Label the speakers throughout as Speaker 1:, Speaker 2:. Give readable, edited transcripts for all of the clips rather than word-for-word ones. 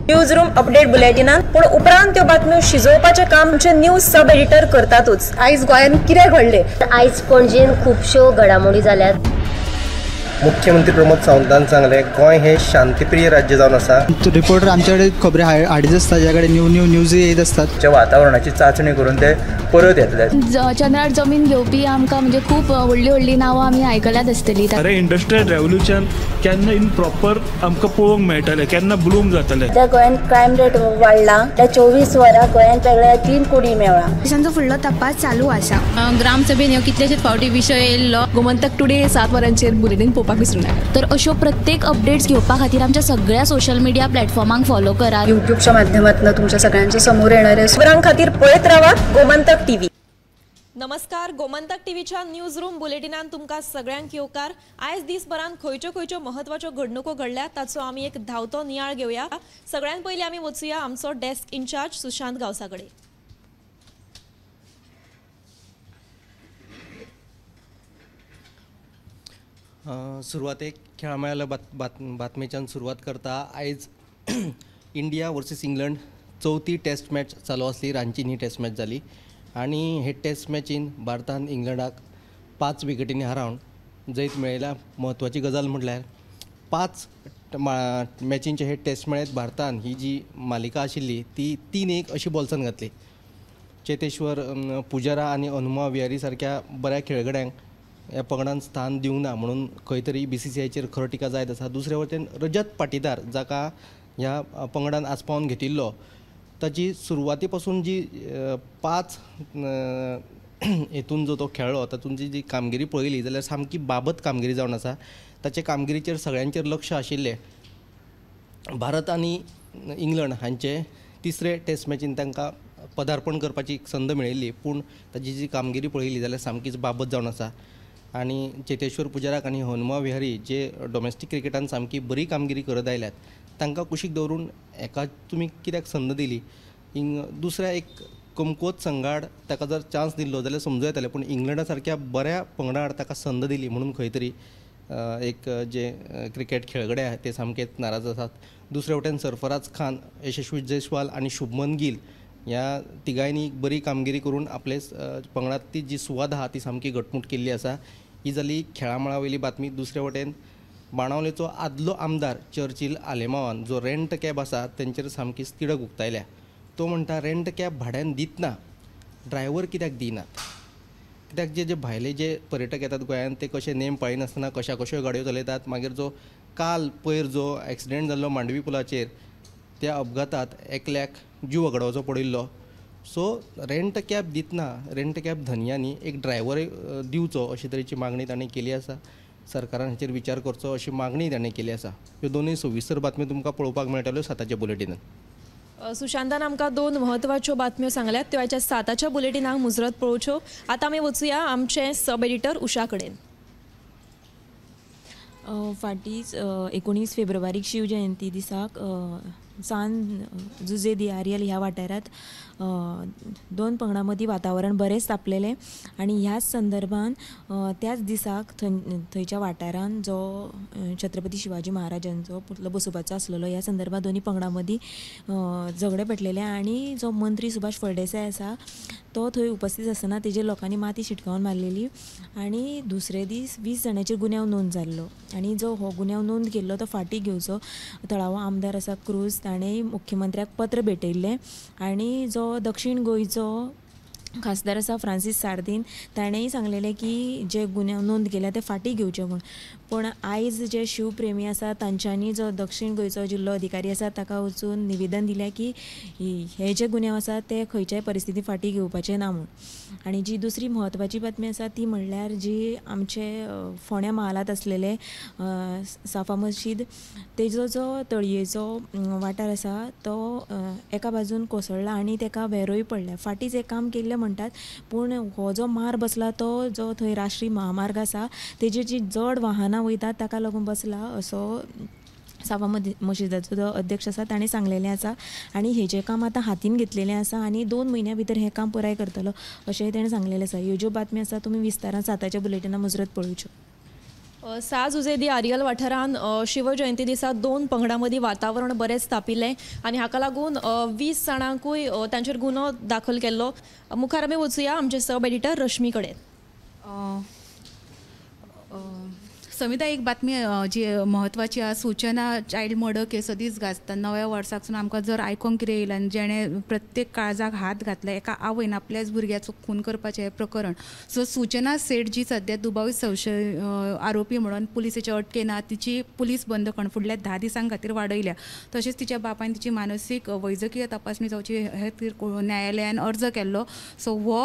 Speaker 1: News room update बुलेटिनान, पूण उपरांत त्यो बातम्यो शिजोवपाचें काम आमचे न्यूज सब एडिटर करतातूच। आयज गोंयांत कितें घडलें?
Speaker 2: आयज पणजेन खुबश्यो घडामोडी जाल्यात।
Speaker 3: मुख्यमंत्री प्रमोद सावंतान सांगलें, गोंय हे शांतिप्रिय राज्य जावन आसा।
Speaker 4: रिपोर्टर आमच्याकडे खबरी हाडीत आसता, ज्या कडेन न्यू न्यू न्यूज येत आसतात।
Speaker 5: वातावरणाची चाचणी करून ते परत येतले।
Speaker 6: चंद्रार जमीन घेवपी आमकां म्हणजे खूब व्हडली व्हडली नांवां आमी आयकल्यात आसतली।
Speaker 7: अरे इंडस्ट्रियल रेव्होल्युशन केन्ना इन प्रॉपर आमकां पळोवंक मेळटलें, केन्ना ब्लूम जातलें?
Speaker 8: त्या गोंयांत क्रायम रेट वाडला, त्या 24 वरां गोंयांत वेगळ्या 3 कोटी मेळ्ळा।
Speaker 9: पोलिसांचो फुडलो तपास चालू आसा।
Speaker 10: ग्रामसभेन ह्यो कितलेशेच फावटी विशय येयल्लो।
Speaker 11: गोमंतक टुडे 7 वरांचेर बुलेटीन पळोवपाक विसरूं नाका।
Speaker 6: तर अश्यो प्रत्येक अपडेट्स घेवपा खातीर आमच्या सगळ्या सोशल मिडिया प्लॅटफॉर्मांक फॉलो करात।
Speaker 12: यूट्यूबच्या माध्यमातून तुमच्या सगळ्यांच्या समोर येणाऱ्या
Speaker 1: खबरां खातीर पळयत रावात गोमंतक टीव्ही। नमस्कार, गोमंतक टीव्हीच्या न्यूज रूम बुलेटिनान तुमकां सगळ्यांक येवकार। आयज दिसभरान खंयच्यो खंयच्यो महत्वाच्यो घडणुको घडल्या ताचो आमी एक धांवतो नियाळ घेवया। सगळ्यांत पयलीं आमी वचुया आमचो डेस्क इन्चार्ज सुशांत गांवसा कडेन।
Speaker 3: सुरवातेक खेळामेळाल्या बातमेच्यान सुरवात करता। आयज इंडिया वर्सीस इंग्लंड चवथी टेस्ट मॅच चालू आसली। रांचीन ही टेस्ट मॅच जाली आनी हे टेस्ट मॅचीन भारतान इंग्लंडाक 5 विकेटींनी हारोवन जैत मेळयला। म्हत्वाची गजाल म्हटल्यार 5 मॅचींचे हे टेस्ट मॅचींत भारतान ही जी मालिका आशिल्ली ती 3-1 अशी बोल्सान घातली। चेतेश्वर पुजारा आनी हनुमा विहारी सारक्या बऱ्या खेळगड्यांक ह्या पंगडान स्थान दिवंक ना म्हणून खंय तरी BCCIचेर खरो टिका जायत आसा। दुसरे वटेन रजत पाटीदार जाका ह्या पंगडान आस्पावन घेतिल्लो ताची सुरवाती पासून जी 5 हेतून जो तो खेळ्ळो तातूंत जी कामगिरी पळयली जाल्यार सामकी बाबत कामगिरी जावन आसा। ताचे कामगिरीचेर सगळ्यांचेर लक्ष आशिल्लें। भारत आनी इंग्लंड हांचे तिसरे टेस्ट मॅचीन तांकां पदार्पण करपाची संद मेळिल्ली, पूण ताची जी कामगिरी पळयली जाल्यार सामकीच बाबत जावन आसा। आनी चेतेश्वर पुजाराक आनी हनुमा विहारी जे डोमेस्टीक क्रिकेटान सामकी बरी कामगिरी करत आयल्यात तांकां कुशीक दवरून एका तुमी कित्याक संद दिली? दुसऱ्या एक कमकुवत संघाड ताका जर चान्स दिल्लो जाल्यार समजूं येतालें, पूण इंग्लंडा सारक्या बऱ्या पंगडा आड ताका संद दिली म्हणून खंय तरी एक जे क्रिकेट खेळगडे आहात ते सामकेच नाराज आसात। दुसरे वटेन सरफराज खान, यशस्वी जयस्वाल आनी शुभमन गिल ह्या तिगांयनी बरी कामगिरी करून आपले पंगडांत ती जी सुवात आहा ती सामकी घटमूट केल्ली आसा। ही जाली खेळामळा वयली बातमी। दुसरे वटेन बाणावलेचो आदलो आमदार चर्चिल आलेमावान जो रेंट कॅब आसा तेंचेर सामकीच तिडक उक्तायल्या। तो म्हणटा रेंट कॅब भाड्यान दितना ड्रायव्हर कित्याक दिनात? कित्याक जे जे भायले जे पर्यटक येतात गोंयांत ते कशे नेम पाळिनासतना कश्या कश्यो गाडयो चलयतात। मागीर जो काल पयर जो एक्सिडेंट जाल्लो मांडवी पुलाचेर त्या अपघातात एकल्याक जीव वगडावचो पडिल्लो। सो रेंट कॅब दितना रेंट कॅब धनयांनी एक ड्रायव्हर दिवचो अशे तरेची मागणी ताणें केली आसा। सरकारान हाचेर विचार करचो अशी मागणी ताणें केली आसा। ह्यो दोनूय सविस्तर बातम्यो तुमकां पळोवपाक मेळटल्यो 7च्या बुलेटिनान।
Speaker 1: सुशांतान आमकां 2 म्हत्वाच्यो बातम्यो सांगल्यात, त्यो आयच्या 7च्या बुलेटिनाक मुजरत पळोवच्यो। आतां आमी वचुया आमचे सब एडिटर उषा कडेन।
Speaker 10: फाटींच 19 फेब्रुवारीक शिवजयंती दिसाक सान जुजे दी आरियल ह्या वाठारांत 2 पंगडां मदीं वातावरण बरेंच तापलेलें आनी ह्याच संदर्भान त्याच दिसाक थंयच्या वाठारान जो छत्रपती शिवाजी महाराजांचो पुतळो बसोवपाचो आसलेलो ह्या संदर्भात दोनी पंगडां मदीं झगडें पेटलेलें आनी जो मंत्री सुभाष फळदेसाय आसा तो थंय उपस्थित आसतना तेजेर लोकांनी माती शिटकावन मारलेली आनी दुसरे दीस 20 जाणांचेर गुन्यांव नोंद जाल्लो आनी जो हो गुन्यांव नोंद केल्लो तो फाटीं घेवचो थळावो आमदार आसा क्रूज ताणें मुख्यमंत्र्याक पत्र भेटयल्लें आनी जो दक्षीण गोंयचो खासदार आसा फ्रांसीस सार्दीन ताणेंय सांगलेलें की जे गुन्यांव नोंद केल्या ते फाटीं घेवचे म्हूण। पूण आयज जे शिवप्रेमी आसा तांच्यांनी जो दक्षीण गोंयचो जिल्लो अधिकारी आसा ताका वचून निवेदन दिलें की हे जे गुन्यांव आसा ते खंयच्याय परिस्थितींत फाटीं घेवपाचे ना म्हूण। आनी जी दुसरी म्हत्वाची बातमी आसा ती म्हणल्यार जी आमचे फोंड्या महालांत आसलेले साफा मशीद तेजो जो तळयेचो वाठार आसा तो एका बाजून कोसळ्ळा आनी तेका वेरोय पडल्या। फाटींच एक काम केल्लें म्हणटात, पूण हो जो मार बसला तो जो थंय राष्ट्रीय महामार्ग आसा तेजेर जी जड वाहनां वयतात ताका लागून बसला असो साफा मशिदाचो जो अध्यक्ष आसा ताणें सांगलेलें आसा आनी हेजें काम आतां हातीन घेतलेलें आसा आनी 2 म्हयन्या भितर हें काम पुराय करतलो अशेंय ताणें सांगलेलें आसा। ह्यो ज्यो बातम्यो आसा तुमी विस्तारान 7च्या बुलेटिना मुजरत पळोवच्यो।
Speaker 1: सां जुझे दी आरियल वाठारांत शिवजयंती दिसा 2 पंगडां मदीं वातावरण बरेंच तापिल्लें आनी हाका लागून 20 जाणांकूय तांचेर गुन्हो दाखल केल्लो. मुखार आमी वचुया आमचे सब एडिटर रश्मी कडेन.
Speaker 13: समिता, एक बातमी जी म्हत्वाची आसा, सूचना चायल्ड मर्डर केस सदींच गाजता. नव्या वर्साकसून आमकां जर आयकोंक कितें येयलां आनी जेणें प्रत्येक काळजाक हात घातला, एका आवयन आपल्याच भुरग्याचो खून करपाचें हें प्रकरण. सो सूचना सेठ जी सद्या दुबावीत संशय आरोपी म्हणून पुलिसेच्या अटकेन आहा, तिची पुलीस बंदखण फुडल्या 10 दिसां खातीर वाडयल्या. तशेंच तिच्या बापायन तिची मानसीक वैजकीय तपासणी जावची हे खातीर न्यायालयान अर्ज केल्लो. सो हो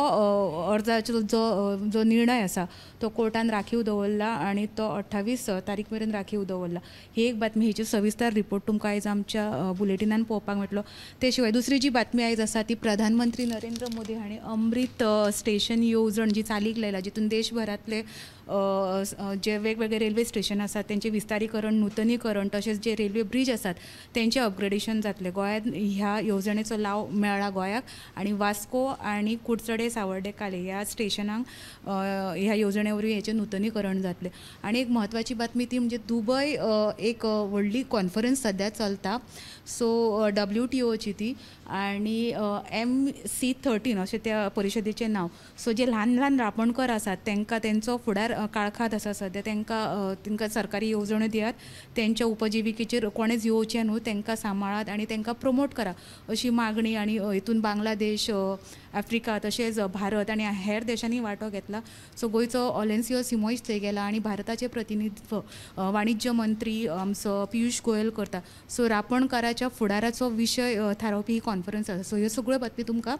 Speaker 13: अर्जाचो जो निर्णय आसा तो कोर्टान राखीव दवरला आनी तो 28 तारीख मेरेन राखीव दवरला. ही एक बातमी, हेची सविस्तर रिपोर्ट तुमकां आयज आमच्या बुलेटिनान पळोवपाक मेळटलो. ते शिवाय दुसरी जी बातमी आयज आसा ती प्रधानमंत्री नरेंद्र मोदी हांणी अमृत स्टेशन येवजण जी चालीक लायला, जितून देशभरांतले जे वेगवेगळे रेल्वे स्टेशन आसात तेंचें विस्तारीकरण, नुतनीकरण, तशेंच जे रेल्वे ब्रीज आसात तेंचें अपग्रेडेशन जातलें. गोंयांत ह्या येवजणेचो लाव मेळ्ळा गोंयाक आनी वास्को आनी कुडचडे सावर्डे काले ह्या स्टेशनांक ह्या येवजणे वरवीं हेचें नुतनीकरण जातलें. आनी एक म्हत्वाची बातमी ती म्हणजे दुबय एक व्हडली कॉन्फरन्स सद्या चलता, सो WTOची ती, आनी MC13 अशें त्या परिशदेचें नांव. सो जे ल्हान ल्हान रापणकर आसात तांकां तेंचो फुडार काळखांत आसा सद्या, तांकां सरकारी येवजण्यो दियात, तेंच्या उपजिविकेचेर कोणेच येवचें न्हू, तांकां सांबाळात आनी तांकां प्रमोट करा अशी मागणी. आनी हितून बांगलादेश, आफ्रिका तशेंच भारत आनी हेर देशांनी वांटो घेतला. सो गोंयचो ऑलेन्सियो सिमोइश थंय गेला आनी भारताचें प्रतिनिधित्व वाणिज्य मंत्री आमचो पियुष गोयल करता. सो रापणकाराच्या फुडाराचो विशय थारावपी ही कॉन्फरन्स आसा. सो ह्यो सगळ्यो बातमी तुमकां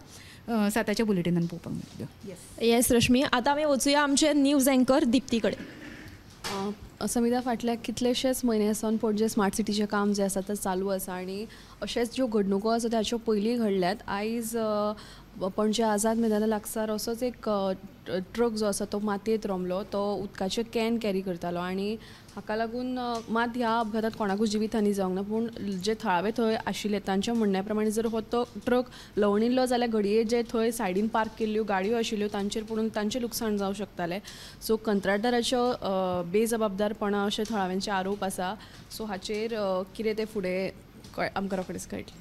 Speaker 13: 7च्या बुलेटिनान पळोवपाक मेळटल्यो.
Speaker 1: येस रश्मी, आतां आमी वचुया आमचे न्यूज एंकर दीप्ती कडेन.
Speaker 11: समिता, फाटल्या कितलेशेच म्हयने सावन पणजे स्मार्ट सिटीचें काम जें आसा तें चालू आसा आनी अशेंच ज्यो घडणुको आसा ताच्यो पयलीं घडल्यात. आयज पणजे आझाद मैदाना लागसार असोच एक ट्रक जो आसा तो मातयेंत रोमलो, तो उदकाचें can carry करतालो आनी हाका लागून मात ह्या अपघातांत कोणाकूच जिवीत हानी जावंक ना, पूण जे थळावे थंय आशिल्ले तांच्या म्हणण्या प्रमाणे जर हो तो ट्रक लवणिल्लो जाल्यार घडये जे थंय सायडीन पार्क केल्ल्यो गाडयो आशिल्ल्यो तांचेर पडून तांचें लुकसाण जावं शकतालें. सो कंत्राटदाराच्यो बेजबाबदारपणा अशे थळाव्यांचे आरोप आसा. सो हाचेर कितें तें फुडें आमकां रोखडेंच कळटलें.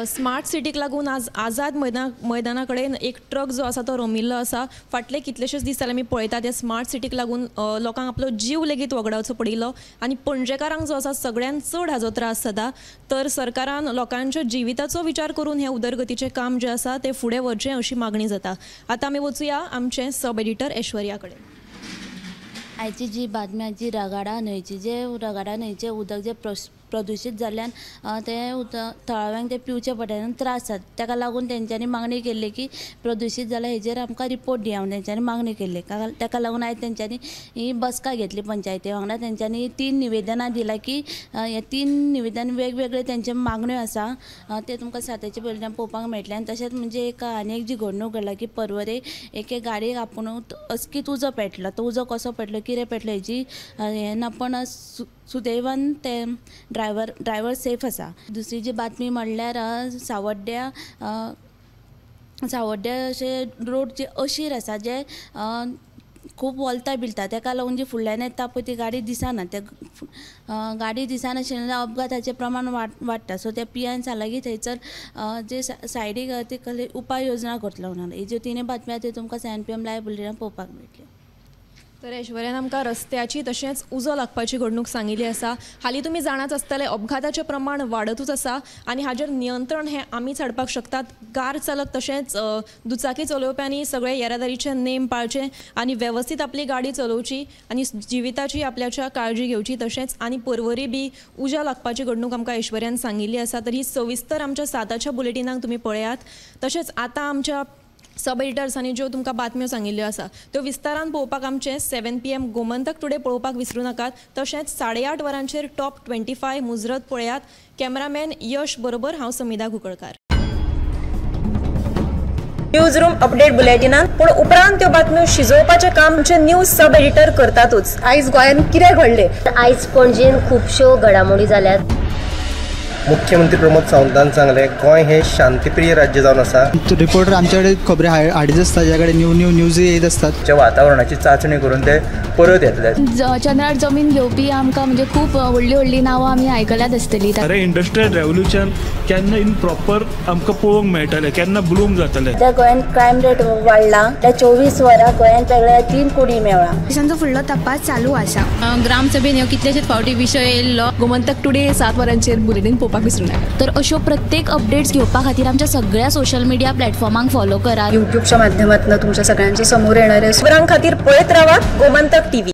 Speaker 1: स्मार्ट सिटीक लागून आज आझाद मैदाना कडेन एक ट्रक जो आसा तो रोमिल्लो आसा. फाटले कितलेशेच दीस जाले आमी पळयतात त्या स्मार्ट सिटीक लागून लोकांक आपलो जीव लेगीत वगडावचो पडिल्लो आनी पणजेकारांक जो आसा सगळ्यांत चड हाजो त्रास जाता. तर सरकारान लोकांच्या जिविताचो विचार करून हें उदरगतीचें काम जें आसा तें फुडें व्हरचें अशी मागणी जाता. आतां आमी वचुया आमचें सब एडिटर ऐश्वर्या कडेन.
Speaker 14: आयची जी बातमी जी रगाडा न्हंयची, जे रगाडा न्हंयचें उदक जें प्रदुशीत जाल्ल्यान तें उदक थळाव्यांक तें पिवचें पडटा, त्रास जाता. ताका लागून तेंच्यांनी मागणी केल्ली की प्रदुशीत जाल्यार हेजेर आमकां रिपोर्ट दिया म्हणून तेंच्यांनी मागणी केल्ली. ताका लागून आयज तेंच्यांनी ही बसका घेतली पंचायती वांगडा. तेंच्यांनी 3 निवेदनां दिलां की हे 3 निवेदन वेगवेगळे तेंचे मागण्यो आसा ते तुमकां 7च्या पयल्यान पळोवपाक मेळटलें. आनी तशेंच म्हणजे एक आनी एक जी घडणूक घडला की परवरे एके गाडयेक आपूण अचकीत उजो पेटलो, तो उजो कसो पेटलो कितें पेटलो हेजी हें ना, पण सुदैवान ते ड्रायव्हर सेफ आसा. दुसरी जी बातमी म्हणल्यार सावड्ड्या अशे रोड जे अशीर आसा जे खूब वोलता बिलता, ताका लागून जी फुडल्यान येता पळय ती गाडी दिसना, ते गाडी दिसनाशिल्ल्यान अपघाताचें प्रमाण वाडटा. सो ते पी एन सालागी थंयसर जे सायडीक ते कसले उपाय योजना करतलो म्हणून. ही ज्यो तिनूय बातमी आसा त्यो तुमकां 7 PM live बुलेटिनान पळोवपाक मेळटल्यो.
Speaker 1: तर ऐश्वर्यान आमकां रस्त्याची तशेंच उजो लागपाची घडणूक सांगिल्ली आसा. हालीं तुमी जाणाच आसतले अपघाताचें प्रमाण वाडतूच आसा आनी हाजेर नियंत्रण हें आमीच हाडपाक शकतात. कार चालक तशेंच दुचाकी चलोवप्यांनी सगळे येरादारीचे नेम पाळचे आनी वेवस्थीत आपली गाडी चलोवची आनी जिविताची आपल्याच्या काळजी घेवची. तशेंच आनी परवरी बी उजो लागपाची घडणूक आमकां ऐश्वर्यान सांगिल्ली आसा. तर ही सविस्तर आमच्या 7च्या बुलेटिनाक तुमी पळयात. तशेंच आतां आमच्या सब एडिटर्सांनी ज्यो तुमकां बातम्यो सांगिल्ल्यो आसा त्यो विस्तारान पळोवपाक आमचें 7 PM Gomantak today पळोवपाक विसरूं नाकात. तशेंच 8:30 वरांचेर टॉप 25 मुजरत पळयात. कॅमेरामॅन यश बरोबर हांव समिधा कुकळकार. न्यूज रूम अपडेट बुलेटिनान पूण उपरांत त्यो बातम्यो शिजोवपाचें काम आमचे न्यूज सब एडिटर करतातूच.
Speaker 12: आयज गोंयांत कितें घडलें?
Speaker 2: आयज पणजेन खुबश्यो घडामोडी जाल्यात.
Speaker 3: मुख्यमंत्री प्रमोद सावंतान सांगलें गोंय हें शांतीप्रिय राज्य जावन आसा.
Speaker 4: रिपोर्टर आमचे कडेन खबरी हाडीत आसता, ज्या कडेन न्यू न्यू न्यूज येत आसतात.
Speaker 5: वातावरणाची चांचणी करून ते परत येतले.
Speaker 6: चंद्रार जमीन घेवपी आमकां म्हणजे खूब व्हडली व्हडली नांवां आमी आयकल्यात आसतली.
Speaker 7: अरे इंडस्ट्रियल रेव्होल्युशन केन्ना इन प्रॉपर आमकां पळोवंक मेळटलें, केन्ना ब्लूम जातलें.
Speaker 8: त्या गोंयांत क्रायम रेट वाडला, त्या 24 वरां गोंयांत वेगळ्या 3 कुडी मेळ्ळा.
Speaker 9: पोलिसांचो फुडलो तपास चालू आसा.
Speaker 6: ग्रामसभेन ह्यो कितलेशेच फावटी विशय येयल्लो.
Speaker 11: गोमंतक टुडे 7 वरांचेर बुलेटीन पळोवपाक विसरूं नाका.
Speaker 6: तर अश्यो प्रत्येक अपडेट्स घेवपा खातीर आमच्या सगळ्या सोशल मिडिया प्लॅटफॉर्मांक फॉलो करात.
Speaker 12: यूट्यूबच्या माध्यमातून तुमच्या सगळ्यांच्या समोर येणारे
Speaker 1: खबरां खातीर पळयत रावात गोमंतक टीव्ही.